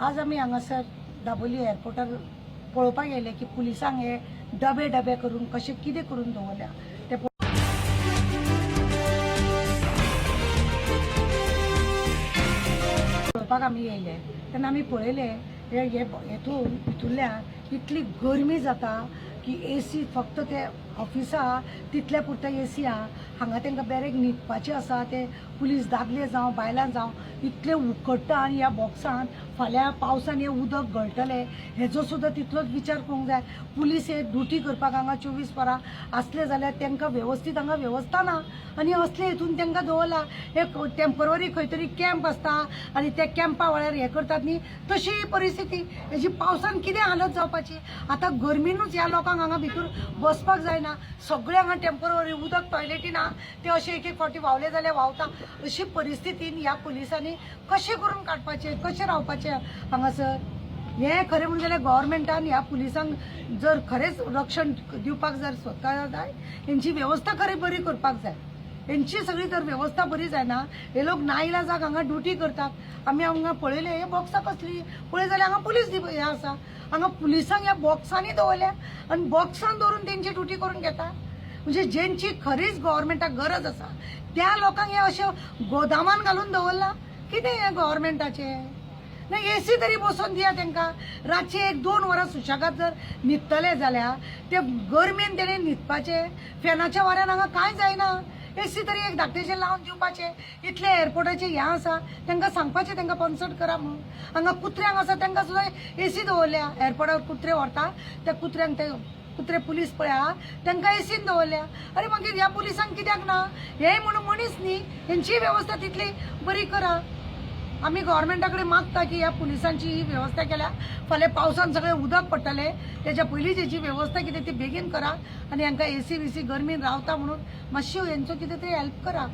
आज आमी हांगासर दाबोली एअरपोर्टार पळोवपाक येयले की पुलिसांक हे डबे डबे करून कशें कितें करून दवरल्या ते पळोवपाक आमी येयले. तेन्ना आमी पळयले हे हेतून भितुल्ल्यान इतली गरमी जाता की एसी फक्त ते ऑफिसा तितल्या पुरता एसी आहा. हांगा तांकां बॅरेक न्हिदपाचें आसा, ते पुलीस दादले जावं बायलां जावं इतले उकडटा आनी ह्या बॉक्सान फाल्यां पावसान हें उदक गळटलें हेजो सुद्दां तितलोच विचार करूंक जाय. पुलीस हे ड्युटी करपाक हांगा 24 वरां आसले जाल्यार तांकां वेवस्थीत हांगा वेवस्था ना आनी असले हितून तांकां दवरला. एक टेम्पररी खंय तरी कॅम्प आसता आनी त्या कॅम्पा वेळार हें करतात न्ही, तशी ही परिस्थिती. हेजी पावसान कितें हालत जावपाची. आतां गरमीनूच ह्या लोकांक हांगा भितर बसपाक जायना. सगळे हांगा टेम्पररी उदक टॉयलेटी ना, ते अशें एक एक फावटी व्हांवले जाल्यार व्हांवता. अशी परिस्थितीन ह्या पुलिसांनी कशें करून काडपाचें, कशें रावपाचें हांगासर. हें खरें म्हणून जाल्यार गव्हर्मेंटान ह्या पुलिसांक जर खरेंच रक्षण दिवपाक जर सोदता जाय, हेंची वेवस्था खरी बरी करपाक जाय. हेंची सगळी जर वेवस्था बरी जायना, हे लोक नाईलाजाक हांगा ड्युटी करतात. आमी हांगा पळयलें हे बॉक्सां कसली पळय जाल्यार हांगा पुलीस हे आसा. हांगा पुलिसांक ह्या बॉक्सांनी दवरल्या आनी बॉक्सान दवरून तेंची ड्युटी करून घेता. म्हणजे जेंची खरीच गव्हर्मेंटाक गरज आसा त्या लोकांक हे अशें गोदामान घालून दवरलां. कितें हें गव्हर्मेंटाचें? ना एसी तरी बसोवन दिया तांकां. रातचे 1-2 वरां सुशेगाद जर न्हिदतले जाल्यार ते गरमेन तेणें न्हिदपाचें. फॅनाच्या वाऱ्यान हांगा कांय जायना. एसी तरी एक धाकटेशें लावन दिवपाचें. इतलें एअरपोर्टाचें हें आसा तांकां सांगपाचें, तांकां कन्सल्ट करा म्हणून. हांगा कुत्र्यांक आसा तांकां सुद्दां एसी दवरल्या. एअरपोर्टार कुत्रे व्हरता त्या कुत्र्यांक, ते कुत्रे पुलीस पळय आहा तांकां एसीन दवरल्या. अरे मागीर ह्या पुलिसांक कित्याक ना? हे म्हणून मनीस न्ही, हेंची वेवस्था तितली बरी करा. आमी गव्हर्मेंटा कडेन मागता की ह्या पुलिसांची ही वेवस्था केल्या. फाल्यां पावसान सगळें उदक पडटलें, तेच्या पयलींच हेची वेवस्था कितें ती बेगीन करा आनी हांकां एसी बीसी गरमीन रावता म्हणून मातशी हेंचो कितें तरी हेल्प करा.